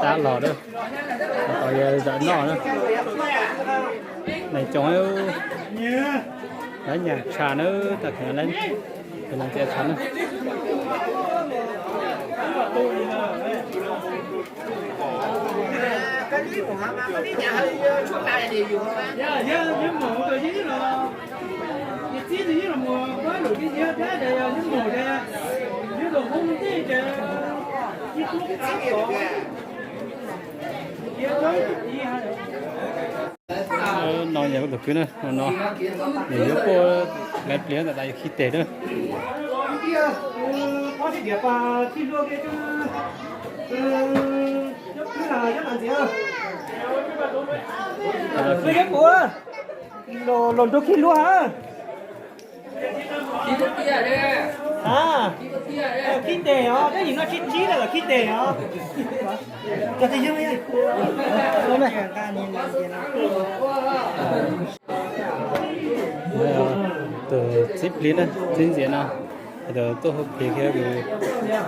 Tab los na, tos yog zawm noj na. Neeg coob, lawv nyam tshaj na, tag kis lawv ntxias tshaj na. No yog kuv tus kwv na, no nws yuav puag lawv pliag ntawm tas yog khij teg na. Los nrog khij luag. Khij teg os, peb yim no tsib tsib lawm, khij teg os. Tus txib plig na, txib ntxias no, tus tuaj hu plig kiag,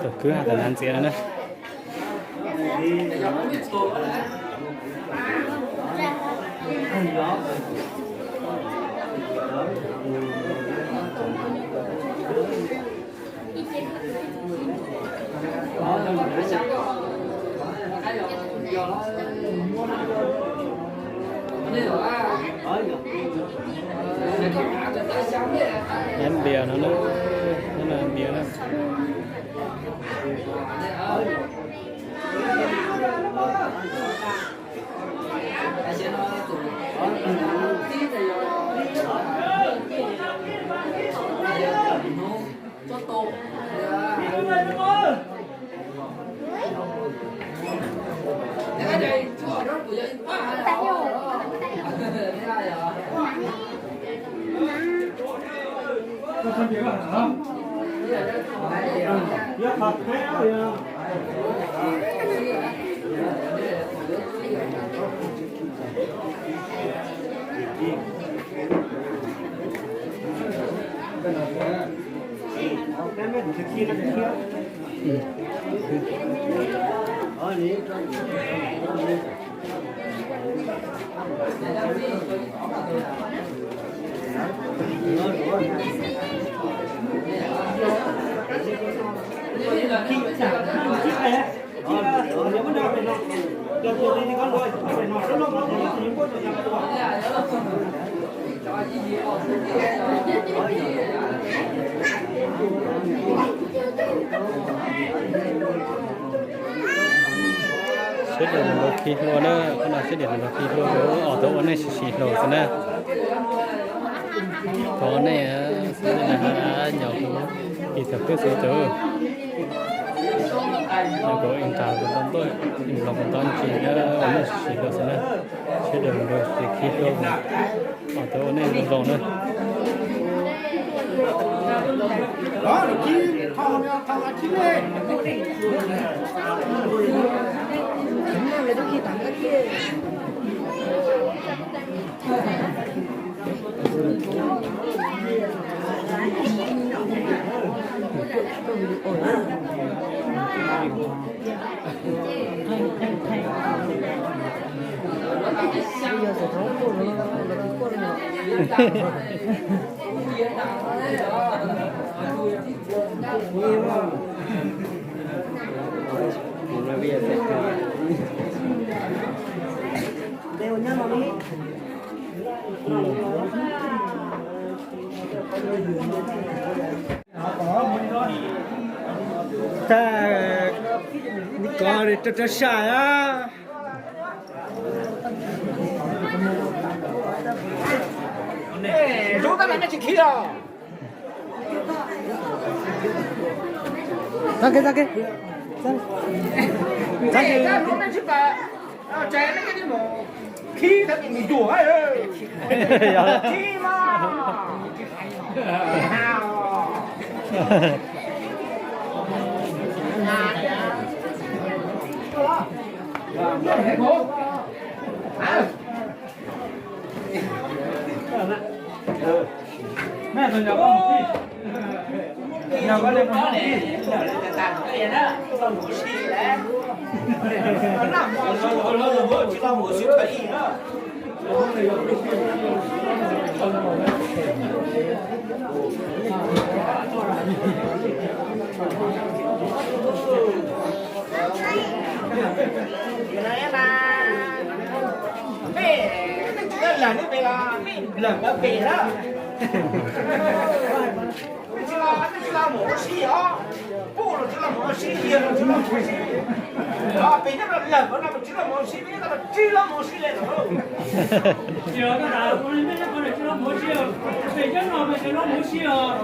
tus kwv hais tias nav ntxias no na. Ntias no, ntias no. Sawv daws los khi hlua na, qhov no sawv daws los khi hlua, os tau ua neej sib sib hlua xwb na. Tau ua neej xwb na, nyob kuv ib thaum twg xwb tau. Nyob kuv ib nrag kuv tau ntuj, ib nrag kuv tau ntsis na, ua neej sib sib hlua xwb na. Sawv daws los khi hlua, os tau ua neej zoo na. Tag, kov rau rau saj a. Tag kis, tag kis. Peb tsis los pem na. Peb tsis los, peb tsis los mus ua si os. Pub los tsis los mus ua si, liag los tsis los mus ua si. Os, peb nyob los lawm no tsis los mus ua si, peb nyob los tsis los mus ua si li lawm.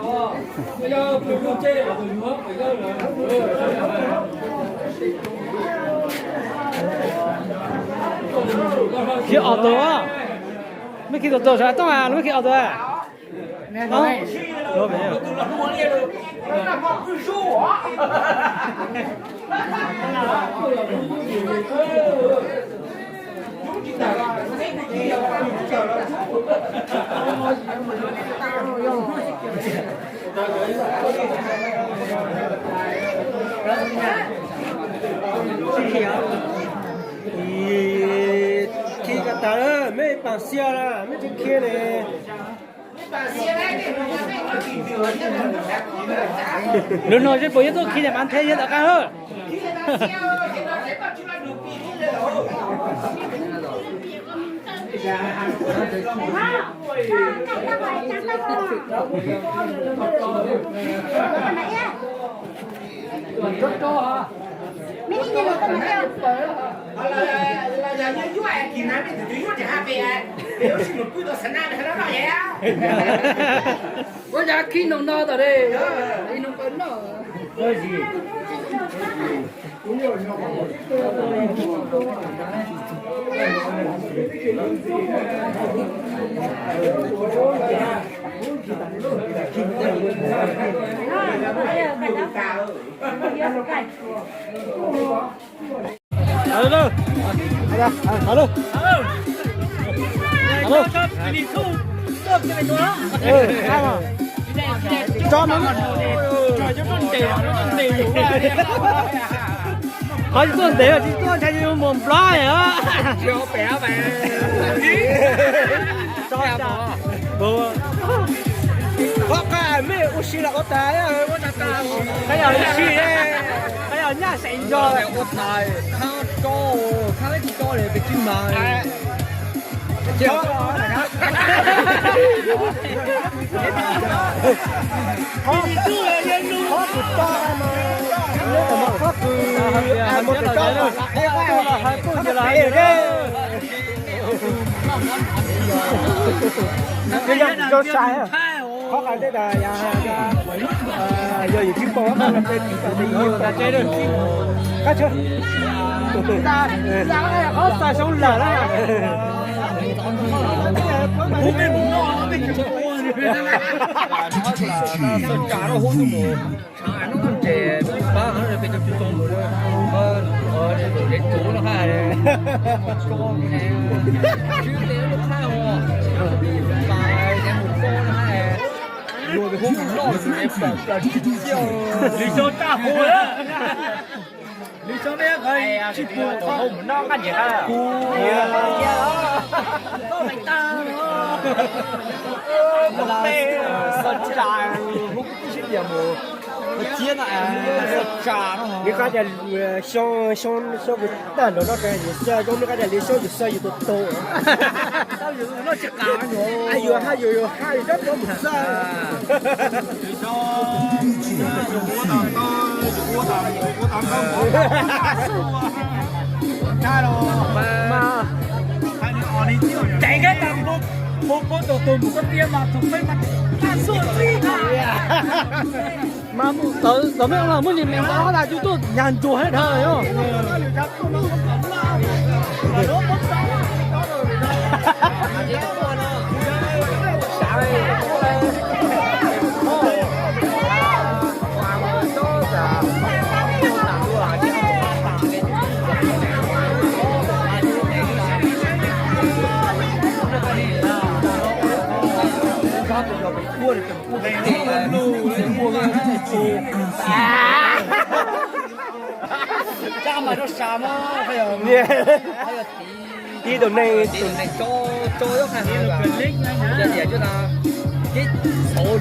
Khi auto á. Mej khi auto sawv tooj a, mej khi auto a. Khi ka tas, mej paam xia la, mej tsi khi ne. Lug no seb puas yuav tuaj khi niam mas the yog tom qab hab. Ua cas khi noog no tas li, ib noog pawg noj. Alo, alo, alo. Tso no. Qhov tsis tuaj ntev, tsis tuaj ntshai mus Nplog os. Qhov qab mej ua si los ua tas, qhov yog ua si, qhov yog nyaj seem nrog ua tas, khab tso, khab tsis tso li peb tsis mas. Qhov qab tej tas yog yus tsis pom, qab tsa xyoo lawm na. Lwm xyoo txaj hu lawm. Lwm xyoo nej tsis pum qhov noj qab nyiam qab. Kuv tau tag no. Xav tsa, hu kuv tib sib tias mus ciab no, xav tsa no. Nws qab tias xyoo, xyoo, xyoo kuv tag nrho no ces yus xav zoo, nws qab tias li xyoo yus xav yus tus tus. Yus haj yus, yus haj yus cov tus mus xav. Mas, mas, mas tawv tawv mej ua muab nws me ntau tas cub tuaj nyag ntsuag hab dhawv os. Ib tug neeg, ib tug neeg tso, tso, tso,